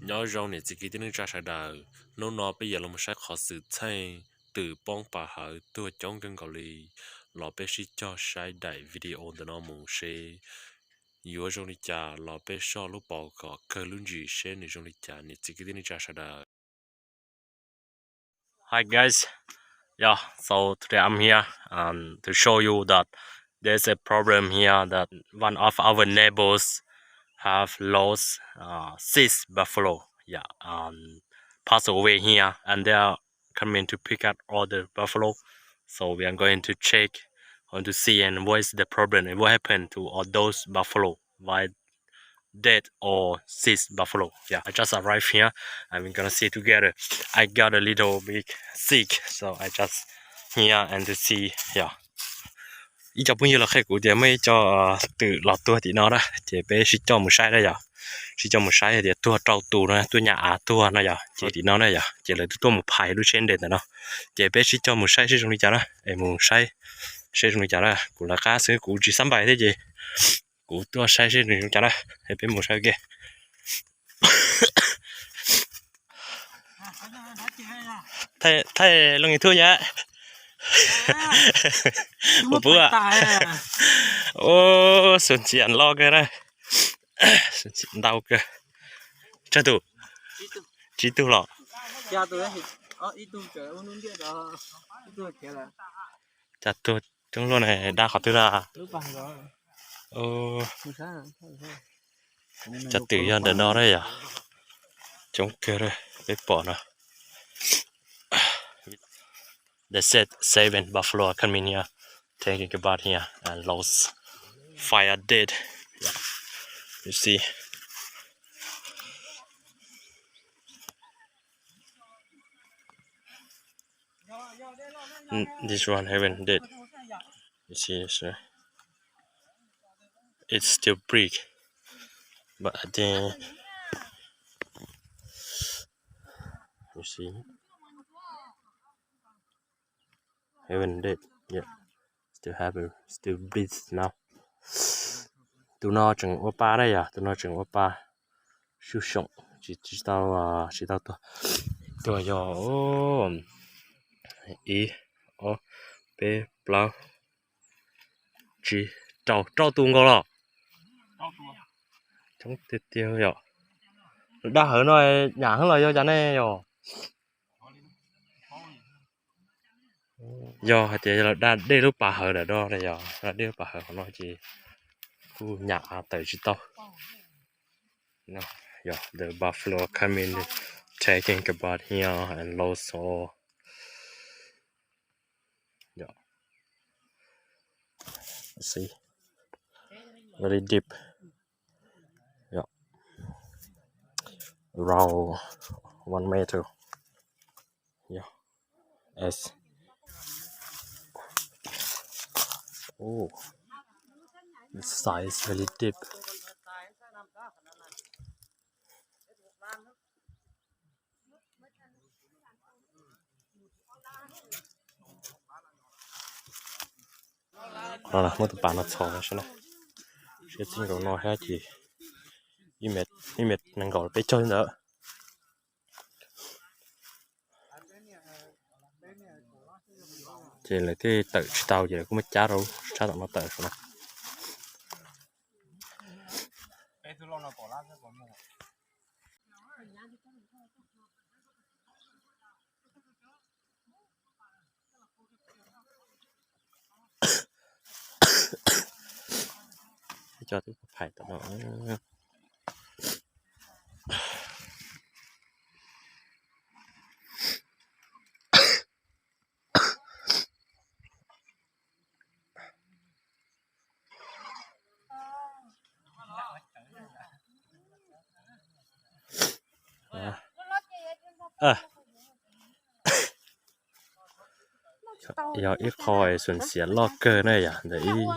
Nyob zoo niam txiv kwv tij neej tsa sawv daws, hnub no peb yuav los saib qhov xwm txheej twm poob pas hawv tuag coob kawg nkaus li. Los peb sib cog saib daim video ntawm no mus seb yuav zoo li cas, los peb soj lub paus kom kawg lub ntsis seb nws zoo li cas niam txiv kwv tij neej tsa sawv daws. Hi guys, yeah, so today I'm here um, to show you that there's a problem here that one of our neighbors have lost uh, six buffalo. Yeah, um, passed away here, and they are coming to pick up all the buffalo. So we are going to check, going to see, and what is the problem and what happened to all those buffalo? Why dead or six buffalo? Yeah, I just arrived here. And we're gonna see together. I got a little bit sick, so I just here and to see. Yeah. Ib co phooj ywg los qhia kuv tias muaj ib co twm los tuag tim no na, ces peb sib coj mus saib na yom. Sib coj mus saib tias tuag rau tus no, tuaj nyam av tuag no yom, ces tim no na yom, ces lawv twb tuaj mus phais lub tsheb nres ntawm no. Ces peb sib coj mus saib seb zoo li cas na, es mus saib seb zoo li cas na. Kuv lawv qab xwb kuv tsis xab npais thiab ces kuv tuaj saib seb zoo li cas na, es peb mus saib ua ke. Thaij loo YouTube yom. Ua puv. Ua, xum xiam loj kawg na. Xum xiam ntau kawg. Tsawg tus? Tsib tug los? Cas tuag coob luaj na, dab qhov twg na? Cov twm yog ntawm no na yom. Coob kawg peb pom no. They said seven buffalo are coming here, taking about here and lost. Five are dead. You see. This one haven't dead. You see, so it's still breathe, but I think you see haven't dead yet. Still have still breathe now. Tus no tseem ua pa na yom, tus no tseem ua pa. Sub soom tsis tau, tsis tau tuag. Tuag yog ib, ob, peb, plaub, tsib, rau, rau tus nkaus los. Coob tiag tiag yom. Lawv daj hawv no nyam heev los yog cas ne yom? Yog hais tias yog lawv daj dej lub pas hawv lawm no, yog daj dej lub pas hawv qhov no ces kuj nyam av tawm tsis tau. Yog the buffalo coming, taking about here and lost all. Yog, see, very deep. Yog, around one meter. Yeah. As, oh, the size is really deep. No muab tus pas no txhos no saib na. Siab txij nkaus no thiab ces ib mev, ib mev nees nkaum peb caug ntawd. Ces lawv thiaj tawm tsis tau ces lawv kuj muab cab rau sab tom no tawm saum no. Cov twb phais tom no. Yog ib qho xyuam xim loj kawg na yom, ntawm ib,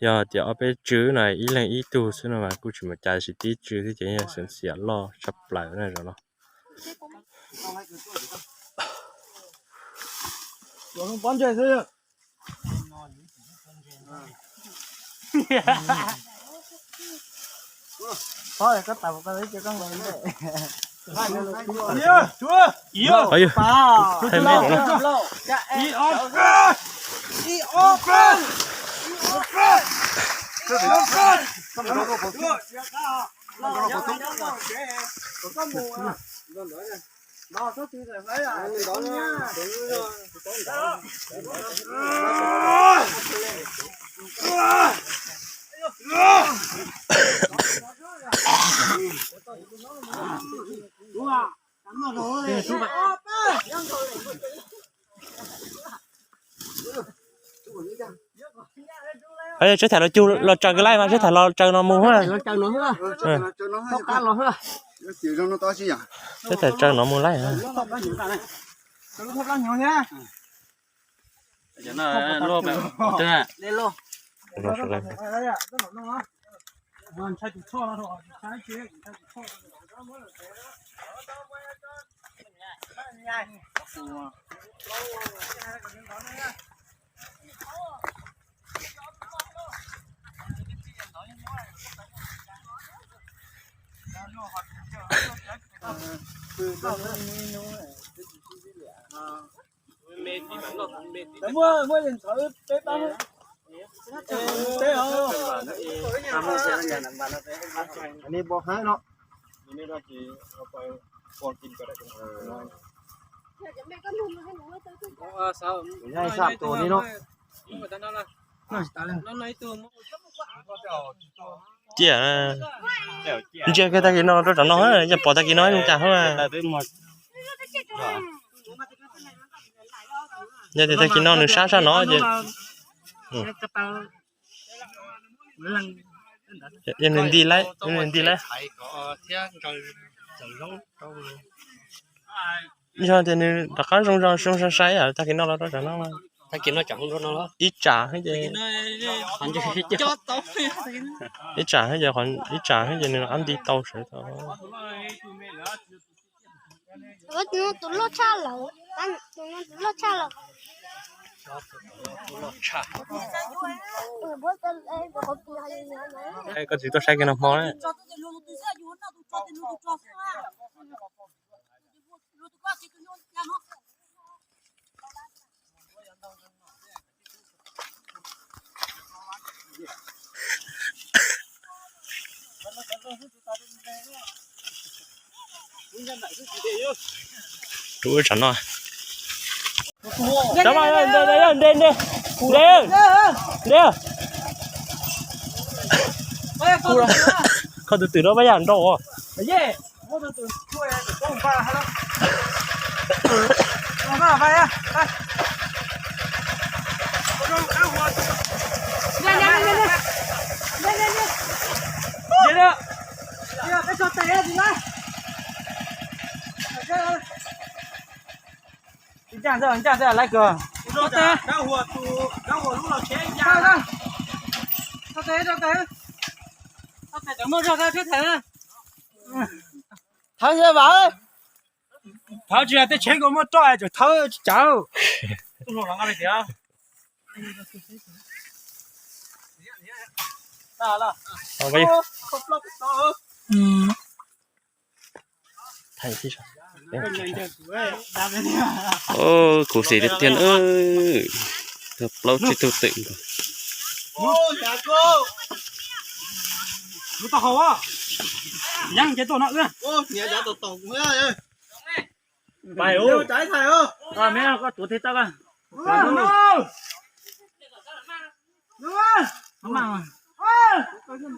yog tias ob peb tswv no ib leeg ib tug xwb no mas kuj tsis mus cas, tsis tib tswv thiab ces yog xyuam xim loj tshaj plaws na zaum no. Pov, koj tawm mus koj ib ce koj nqis ntej. Ov yog, thaij me no. Tsheb tham los cug los tsaws kawg laij mas tsheb tham los tsaws no mus. Tsheb tham tsaws no mus laij. Muaj, muaj ntxhawv peb pab. Ni pom heev no. Sab tus ni no. Cia, ntsia kiag tag kis no rau tom no, yog pom tag kis no zoo cas hos. Yog tias tag kis no nws sab sab no ces, yog nws nti lawm, nws nti lawm. Yog tias nws rov qab zoo zoo sai sai tag kis no los rau tom no. Ib tsam ces, ib tsam ces, ib tsam ces nws rov qab nti tau sawv tau. Tus loj tshaj lawm, tus loj tshaj lawm. Koj tsis tuaj saib kiag no hmo na. Rau tsam no. Nte, nte, nte, nte. Koj tus twm rau pab yam nrau os. Thawb, thawb tsis yog tej tsheb koj muab roj tseem thawb tsis tsav. Kuv xis tiag tiag, plaub tsib tug twm.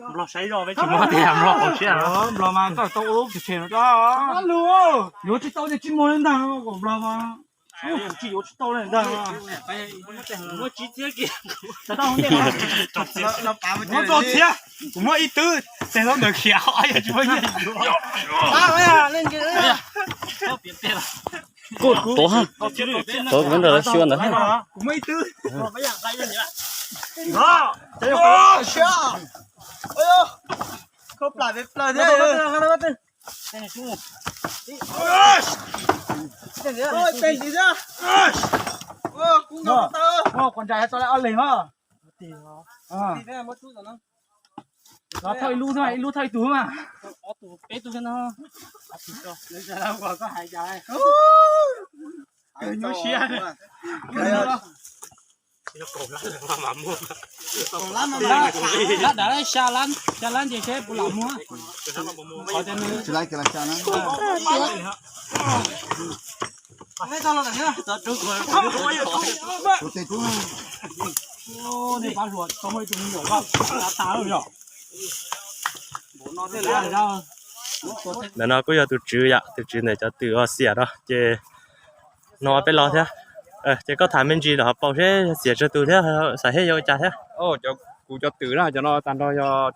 Nplog saib zoj peb tsis muaj tiag, Nplog qhov siab. Nplog mas koj tau ua lub pes tsawg no, yuav tsis tau ces tsis muaj li ntag, kom Nplog mas tsis yuav tsis tau li ntag. Muab tso txhiab, kuv muab ib twb, tes hauv ntawd khiav, tsis muaj nyiaj yuav. Kuj tuav, tuav kuv ntawm lawv xyuas ntawd. Kuv muab ib twb. Khau plam pes plaws thiab. Tes ntsis thiab. Kuv ntau tau. Quas ntsa tau ob leeg os. Los thauj ib lub xwb, ib lub thauj ib tug mas. Peb tug no. Nyuaj siab. Lab dav xya lab, xya lab ces seb puas lam muag. Ntawm no kuj yog tus tswv yom, tus tswv ntawm cov twm uas xiam no ces no peb los thiab. Ces koj tham me ntsis los ho paus seb xiam tsawg tus thiab, xav seb yuav ua cas thiab. Kuv cov twm na, cov no tag nrho yog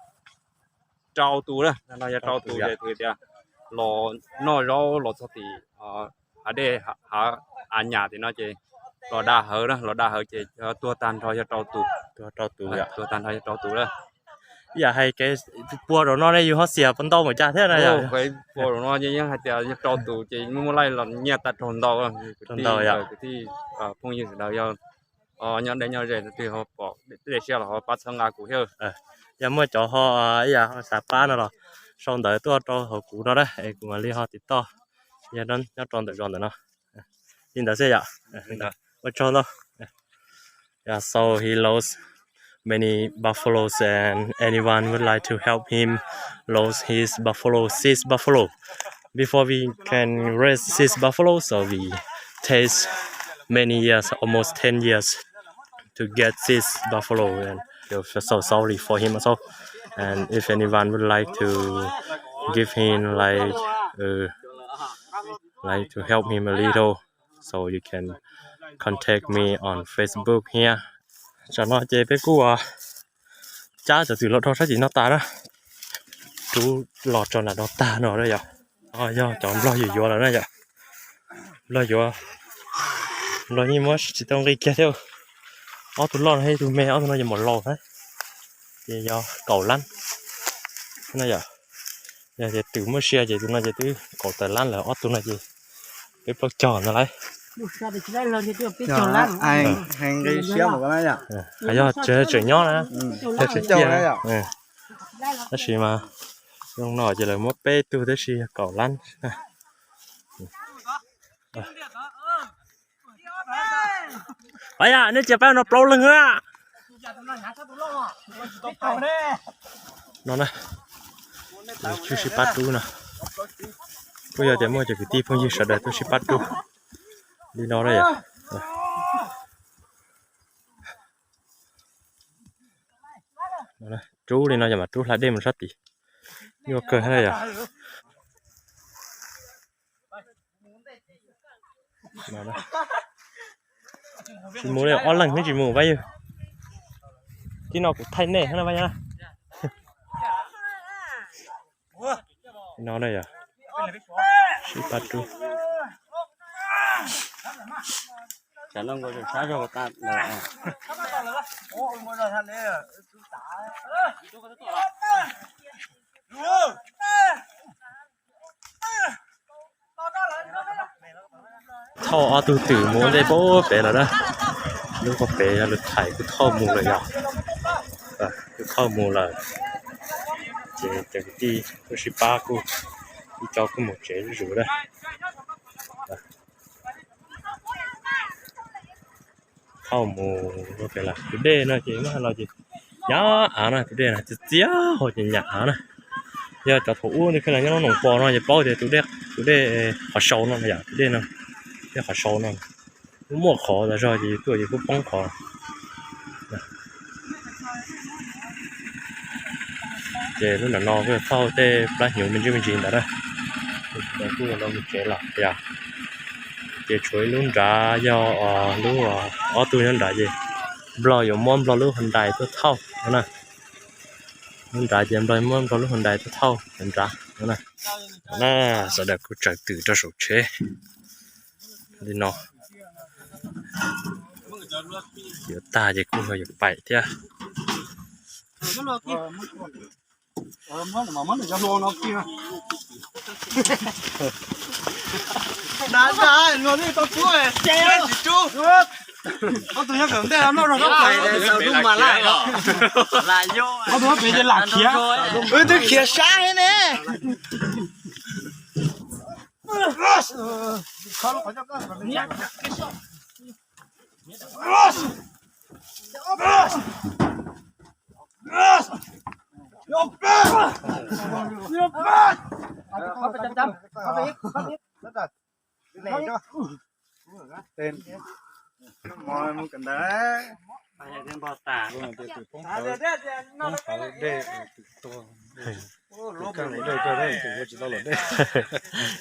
rau tus na, tag nrho yog rau tus ces tias los noj zaub los txog tim hav dej, hav a nyam tim no ces los da hawv na, los da hawv ces tuag tag nrho yog rau tus. Tuag tag nrho yog rau tus na. Ib yam hais kev pua zaum no ne yus ho xiam puas ntau npaum cas thiab na yom? Pua zaum no yeej hais tias yog rau tus ces muaj muaj laij los nyiaj tag raug ntau. Kwv tij phooj ywg sawv daws yog nyob deb nyob ze twg ho pom dej siab los ho pab txhawb nqa kuv thiab. Yog muaj cov ho ib yam xav pab no los sau ntawv tuaj rau hauv kuv no na es kuv mam li ho tiv toj. Yog nyob rau ntawm zos ntawm no. Li ntawd xwb yom. Ua tsaug ntau. Yeah, so he lost many buffaloes, and anyone would like to help him lose his buffalo, six buffalo. Before we can raise six buffalo, so we takes many years, almost ten years to get six buffalo, and feel so sorry for him also. And if anyone would like to give him like, uh, like to help him a little, so you can contact me on Facebook here. Tam no ces peb kuj cab cov twm los dhau sab tim no tas na. Rub los rau nram no tag no na yom. Yog cov nplog yuav yuav lawm na yom. Nplog yuav, nplog yeej muab tsis tau nqi kiag thiab. Ob tug loj no thiab ib tug me, ob tug no ces mam laus thiab. Ces yog kaum lab na yom. Yog tias twm muaj sia ces tus no ces twb kaum tawm lab lawm, ob tug no ces peb plaub caug no lauj. Yog tseem nyob na, tseem ciaj na. Tab sis mas zoo no ces lawv muab peb tug tab sis yog kaum lab. Pab yam nej cia pab no plaub leeg na. No na, tswj sib pab rub no. Kuj yog tias muaj cov kwv tij phooj ywg sawv daws tuaj sib pab rub li no na yom. Rub li no yog mas rub hla dej mus sab tid. Nyuaj kawg thiab yom. Tsis mus li, ob leeg twb tsis mus Pab Yawg. Tib no kuv thaij nej na Pab Yawg. No na yog sib pab rub. Thauj ob tug twm mus ua ntej pem lawm na. Lub qhov pem yog lawv thaiv kuj thauj mus lawm yom. Kuj thauj mus lawm. Ces cov kwv tij tuaj sib pab kuj ib co kuj mus tsev zuj zus na. Thauj mus ua pem lawm. Tus dej no ces muab hais los ces hnyav av na, tus dej no txias txias hos ces hnyav av na. Yog cov thaum ub ntawd los nyob Noom Pos no ces paub tias tus dej, tus dej qhov sau no yom, tus dej no, dej qhov sau no muaj qhov tas zog ces tuaj ces kuj poob qhov. Ces lub nram no kuj thauj tej plab hnyuv me ntsis me ntsis ntawd na. Kuj los mus tsev lawm yom. Ces tshuav ib lub nrad yog lub, ob tug nyob nrad ces Nplog yuav muab Nplog lub hos nrais tuaj thauj no na. Lub nrad ces Nplog muab Nplog lub hos nrais tuaj thauj nrad no na. Na, sawv daws kuj tsaws twm rau saum tsheb li no. Yuav tag ces kuj yuav paim thiab. Ob tug nyob pem ntej no noj zog koj pais. Ob tug nyob pem ces lam khiav. Wb twb khiav sab thiab ne.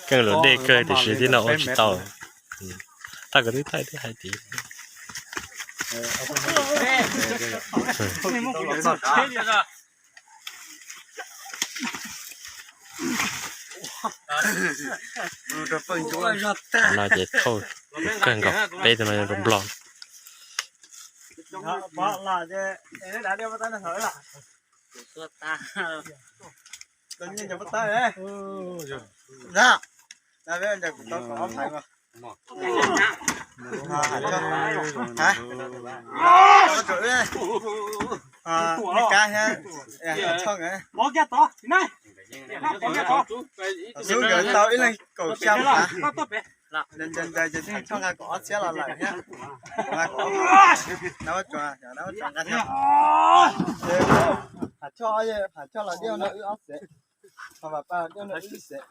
Keej luam dej kawg tiam sis tib no ua tsis tau. Tag kawg twb thaij twb hais tias no ces thauj kawg nkaus peb tug no rau nplog. Xub nkawd tau ib leeg kaum xya phav, ncaws ncaws ces thaj tshooj nqa kaum ob txhiab los lawm thiab. Nqa kaum ob, nqa kaum ob, nqa thiab. Ces Pham Choj, Pham Choj los diaj no wb ob xees, Pham Paj los diaj no wb ib xees.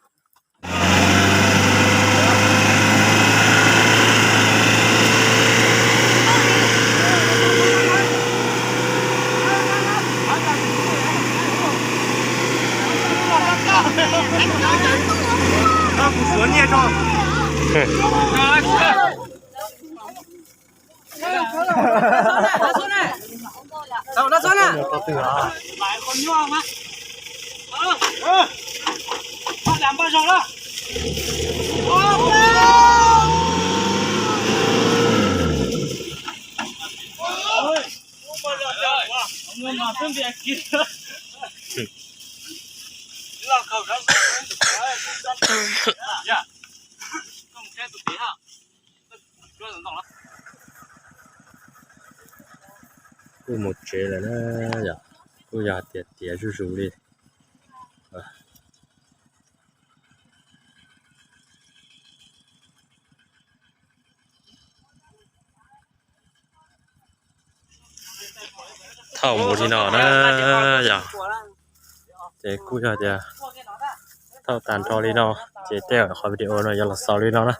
Kuv suav nyiaj tso. Kuj mus tsev lawm na yom, kuj yog tias tiav zuj zus li. Thaum mus li no na yom, ces kuj yog tias thaum tag nrho li no, ces tej zaum qhov video no yuav los xaus li no na,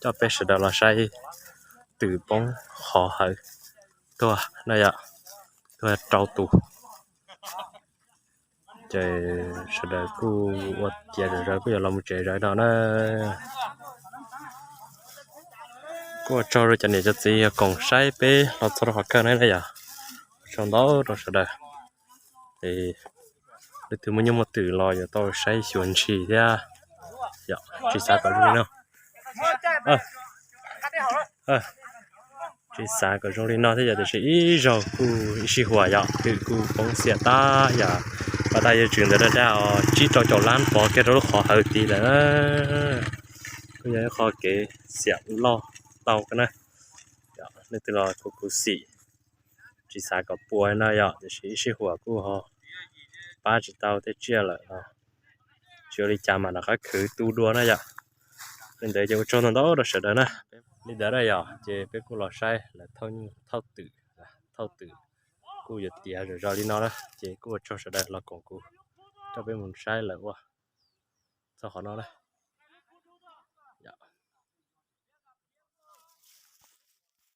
coj peb sawv daws los saib twm poob qhov hawv tuag na yom, tuag rau tus. Ces sawv daws kuj ua tiav zom zaws kuj yuav los mus tsev zaws no na. Kuj ua tsaug rau cov niam cov txiv yog koom saib peb los txog rau qhov kawg na yom. Ua tsaug ntau rau sawv daws. Es leej twg muaj nyuj muaj twm los yuav tau saib xyuas ntshis thiab yom, tsis xav kom zoo li no. Tsis xav kom zoo li no thiab yom, tiam sis ib zaug kuj ib sij huam yom, twm kuj poob xiam tag yom. Pas tas yuav tswm ntawd dag dag os, tsib rau caum lab pov kiag rau lub qhov hawv tid lawm. Kuj yog ib qho kev xiam loj tau na. Leej twg los kuj khuv xim, tsis xav kom puas no yom, tiam sis ib sij huam kuj ho pab tsis tau tej tsiaj lawm os. Tsis ua li cas mas rov qab khwv tu dua na yom. Li ntawd ces ua tsaug ntau ntau rau sawv daws na. Li ntawd na yom, ces peb kuj los saib lawv thauj nyuj thauj twm, thauj twm kuj yuav tiav zom zaws li no na, ces kuj ua tsaug sawv daws los koom kuv coj peb mus saib lawv ua txog qhov no na.